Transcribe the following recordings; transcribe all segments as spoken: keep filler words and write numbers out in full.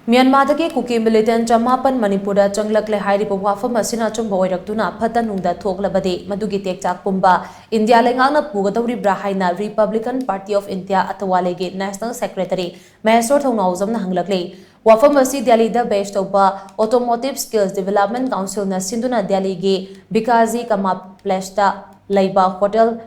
ꯃ꯭ꯌꯥꯟꯃꯥꯔꯗꯒꯤ ꯀꯨꯀꯤ ꯃꯤꯂꯤꯇꯦꯟ ꯆꯃꯥꯄꯟ ꯃꯅꯤꯄꯨꯔꯗ ꯆꯪꯂꯛꯂꯦ ꯍꯥꯏꯔꯤꯕ ꯋꯥꯐꯝ ꯑꯁꯤꯅ ꯑꯆꯨꯝꯕ ꯑꯣꯏꯔꯛꯇꯨꯅ ꯐꯠꯇ ꯅꯨꯡꯗ ꯊꯣꯛꯂꯕꯗꯤ ꯃꯗꯨꯒꯤ ꯇꯦꯛꯆꯥꯛ ꯄꯨꯝꯕ ꯏꯟꯗꯤꯌꯥ ꯂꯩꯉꯥꯛꯅ ꯄꯨꯒꯗꯧꯔꯤꯕ꯭ꯔꯥ ꯍꯥꯏꯅ Republican Party of India ꯑꯇꯋꯥꯂꯦꯒꯤ National Secretary ꯃꯍꯦꯁꯣꯔ ꯊꯧꯅꯥꯎꯖꯝꯅ ꯍꯪꯂꯛꯂꯤ꯫ ꯋꯥꯐꯝ ꯑꯁꯤ ꯗꯦꯜꯂꯤꯗ ꯕꯦꯁ ꯇꯧꯕ Automotive Skills Development Councilꯅ ꯁꯤꯟꯗꯨꯅ ꯗꯦꯜꯂꯤꯒꯤ ꯕꯤꯀꯥꯖꯤ ꯀꯃꯥ ꯄ꯭ꯂꯦꯁꯇ ꯂꯩꯕ ꯍꯣꯇꯦꯜ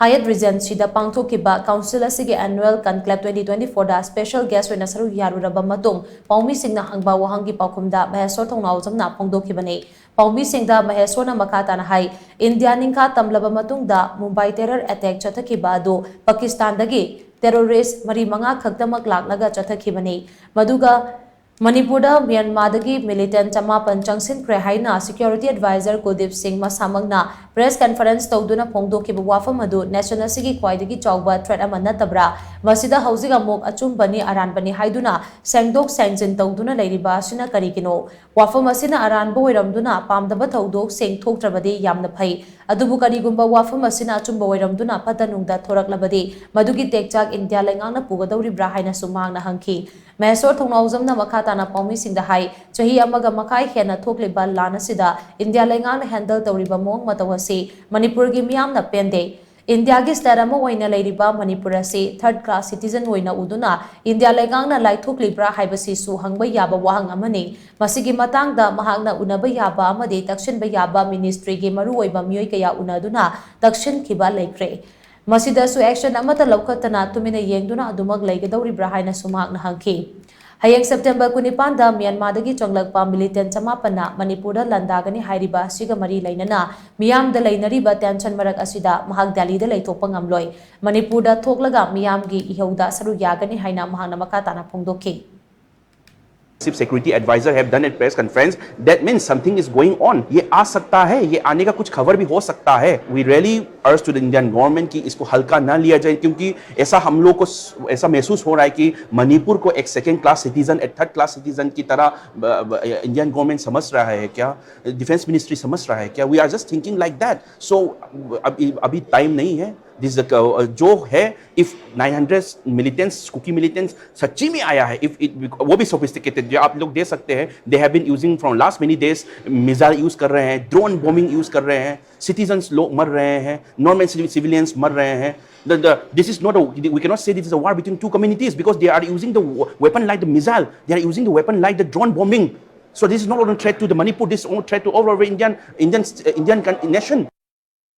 ꯍꯌꯥꯠ ꯔꯤꯖꯦꯟꯁꯤꯗ ꯄꯥꯡꯊꯣꯛꯈꯤꯕ ꯀꯥꯎꯟꯁꯤꯜ ꯑꯁꯤꯒꯤ Annual Conclave twenty twenty fourꯗ special guest ꯑꯣꯏꯅ ꯁꯔꯨꯛ ꯌꯥꯔꯨꯔꯕ ꯃꯇꯨꯡ ꯄꯥꯎꯃꯤꯁꯤꯡꯅ ꯍꯪꯕ ꯋꯥꯍꯪꯒꯤ ꯄꯥꯎꯈꯨꯝꯗ ꯃꯍꯦꯁꯣꯔ ꯊꯧꯅꯥꯎꯖꯝꯅ ꯐꯣꯡꯗꯣꯛꯈꯤꯕꯅꯤ꯫ ꯄꯥꯎꯃꯤꯁꯤꯡꯗ ꯃꯍꯦꯁꯣꯔꯅ ꯃꯈꯥ ꯇꯥꯅ ꯍꯥꯏ, ꯏꯟꯗꯤꯌꯥ ꯅꯤꯡꯈꯥ ꯇꯝꯂꯕ ꯃꯇꯨꯡꯗ ꯃꯨꯝꯕꯥꯏ terror attack ꯆꯠꯊꯈꯤꯕ ꯑꯗꯨ ꯄꯥꯀꯤꯁꯇꯥꯟꯗꯒꯤ terrorist ꯃꯔꯤ ꯃꯉꯥ ꯈꯛꯇꯃꯛ ꯂꯥꯛꯂꯒ ꯆꯠꯊꯈꯤꯕꯅꯤ꯫ ꯃꯗꯨꯒ ꯃꯅꯤꯄꯨꯔꯗ ꯃ꯭ꯌꯥꯟꯃꯥꯔꯗꯒꯤ ꯃꯤꯂꯤꯇꯦꯟ ꯆꯃꯥꯄꯟ ꯆꯪꯁꯤꯟꯈ꯭ꯔꯦ ꯍꯥꯏꯅ Security Advisor ꯀꯨꯜꯗꯤꯞ ꯁꯤꯡ ꯃꯁꯥꯃꯛꯅ press conference ꯇꯧꯗꯨꯅ ꯐꯣꯡꯗꯣꯛꯈꯤꯕ ꯋꯥꯐꯝ ꯑꯗꯨ nation ꯑꯁꯤꯒꯤ ꯈ꯭ꯋꯥꯏꯗꯒꯤ ꯆꯥꯎꯕ threat ꯑꯃ ꯅꯠꯇꯕ꯭ꯔꯥ? ꯃꯁꯤꯗ ꯍꯧꯖꯤꯛ ꯑꯃꯨꯛ ꯑꯆꯨꯝꯕꯅꯤ ꯑꯔꯥꯟꯕꯅꯤ ꯍꯥꯏꯗꯨꯅ ꯁꯦꯡꯗꯣꯛ ꯁꯦꯡꯖꯤꯟ ꯇꯧꯗꯨꯅ ꯂꯩꯔꯤꯕ ꯑꯁꯤꯅ ꯀꯔꯤꯒꯤꯅꯣ? ꯋꯥꯐꯝ ꯑꯁꯤꯅ ꯑꯔꯥꯟꯕ ꯑꯣꯏꯔꯝꯗꯨꯅ ꯄꯥꯝꯗꯕ ꯊꯧꯗꯣꯛꯁꯤꯡ ꯊꯣꯛꯇ꯭ꯔꯕꯗꯤ ꯌꯥꯝꯅ ꯐꯩ꯫ ꯑꯗꯨꯕꯨ ꯀꯔꯤꯒꯨꯝꯕ ꯋꯥꯐꯝ ꯑꯁꯤꯅ ꯑꯆꯨꯝꯕ ꯑꯣꯏꯔꯝꯗꯨꯅ ꯐꯠꯇ ꯅꯨꯡꯗ ꯊꯣꯔꯛꯂꯕꯗꯤ ꯃꯗꯨꯒꯤ ꯇꯦꯛꯆꯥꯛ ꯏꯟꯗꯤꯌꯥ ꯂꯩꯉꯥꯛꯅ ꯄꯨꯒꯗꯧꯔꯤꯕ꯭ꯔꯥ ꯍꯥꯏꯅꯁꯨ ꯃꯍꯥꯛꯅ ꯍꯪꯈꯤ꯫ ꯃꯍꯦꯁꯣꯔ ꯊꯧꯅꯥꯎꯖꯝꯅ ꯃꯈꯥ ꯇꯥꯅ ꯄꯥꯎꯃꯤꯁꯤꯡꯗ ꯍꯥꯏ, ꯆꯍꯤ ꯑꯃꯒ ꯃꯈꯥꯏ ꯍꯦꯟꯅ ꯊꯣꯛꯂꯤꯕ ꯂꯥꯟ ꯑꯁꯤꯗ ꯏꯟꯗꯤꯌꯥ ꯂꯩꯉꯥꯛꯅ handle ꯇꯧꯔꯤꯕ ꯃꯑꯣꯡ ꯃꯇꯧ ꯑꯁꯤ ꯃꯅꯤꯄꯨꯔꯒꯤ ꯃꯤꯌꯥꯝꯅ ꯄꯦꯟꯗꯦ꯫ ꯏꯟꯗꯤꯌꯥꯒꯤ state ꯑꯃ ꯑꯣꯏꯅ ꯂꯩꯔꯤꯕ ꯃꯅꯤꯄꯨꯔ ꯑꯁꯤ third class citizen ꯑꯣꯏꯅ ꯎꯗꯨꯅ ꯏꯟꯗꯤꯌꯥ ꯂꯩꯉꯥꯛꯅ ꯂꯥꯏꯊꯣꯛꯂꯤꯕ꯭ꯔꯥ ꯍꯥꯏꯕꯁꯤꯁꯨ ꯍꯪꯕ ꯌꯥꯕ ꯋꯥꯍꯪ ꯑꯃꯅꯤ꯫ ꯃꯁꯤꯒꯤ ꯃꯇꯥꯡꯗ ꯃꯍꯥꯛꯅ ꯎꯅꯕ ꯌꯥꯕ ꯑꯃꯗꯤ ꯇꯛꯁꯤꯟꯕ ꯌꯥꯕ ministryꯒꯤ ꯃꯔꯨꯑꯣꯏꯕ ꯃꯤꯑꯣꯏ ꯀꯌꯥ ꯎꯅꯗꯨꯅ ꯇꯛꯁꯤꯟꯈꯤꯕ ꯂꯩꯈ꯭ꯔꯦ꯫ ꯃꯁꯤꯗꯁꯨ action ꯑꯃꯠꯇ ꯂꯧꯈꯠꯇꯅ ꯇꯨꯃꯤꯟꯅ ꯌꯦꯡꯗꯨꯅ ꯑꯗꯨꯃꯛ ꯂꯩꯒꯗꯧꯔꯤꯕ꯭ꯔꯥ ꯍꯥꯏꯅꯁꯨ ꯃꯍꯥꯛꯅ ꯍꯪꯈꯤ꯫ ꯍꯌꯦꯡ September ꯀꯨꯟꯅꯤꯄꯥꯟꯗ ꯃ꯭ꯌꯥꯟꯃꯥꯔꯗꯒꯤ ꯆꯪꯂꯛꯄ ꯃꯤꯂꯤꯇꯦꯟ ꯆꯃꯥꯄꯟꯅ ꯃꯅꯤꯄꯨꯔꯗ ꯂꯥꯟꯗꯥꯒꯅꯤ ꯍꯥꯏꯔꯤꯕ ꯑꯁꯤꯒ ꯃꯔꯤ ꯂꯩꯅꯅ ꯃꯤꯌꯥꯝꯗ ꯂꯩꯅꯔꯤꯕ tension ꯃꯔꯛ ꯑꯁꯤꯗ ꯃꯍꯥꯛ ꯗꯦꯜꯂꯤꯗ ꯂꯩꯊꯣꯛꯄ ꯉꯝꯂꯣꯏ꯫ ꯃꯅꯤꯄꯨꯔꯗ ꯊꯣꯛꯂꯒ ꯃꯤꯌꯥꯝꯒꯤ ꯏꯍꯧꯗ ꯁꯔꯨꯛ ꯌꯥꯒꯅꯤ ꯍꯥꯏꯅ ꯃꯍꯥꯛꯅ ꯃꯈꯥ ꯇꯥꯅ ꯐꯣꯡꯗꯣꯛꯈꯤ꯫ Chief Security Advisor have done a press conference, that means something is going on. ये आ सकता है, ये आने का कुछ खबर भी हो सकता है। We really urge to the Indian government कि इसको हल्का ना लिया जाए, क्योंकि ऐसा हम लोग को स- ऐसा महसूस हो रहा है कि मणिपुर को एक second class citizen, एक third class citizen की तरह इंडियन गवर्नमेंट समझ रहा है क्या, डिफेंस मिनिस्ट्री समझ रहा है क्या। We are just thinking like that. So अभी अभी टाइम नहीं है। दिस जो है, if nine hundred militants, Kuki militants सच्ची में आया है, इफ इट, वो भी सोफिस्टिकेटेड जो आप लोग दे सकते हैं, they have been using from last many days missile use कर रहे हैं, ड्रोन बॉम्बिंग यूज़ कर रहे हैं, सिटीजन्स लोग मर रहे हैं, नॉर्मल सिविलियंस मर रहे हैं. This is not a, we cannot say this is a war between two communities because they are using the weapon like the missile, they are using the weapon like the drone bombing. So this is not only threat to the Manipur, this is only threat to all over Indian, Indian, Indian nation.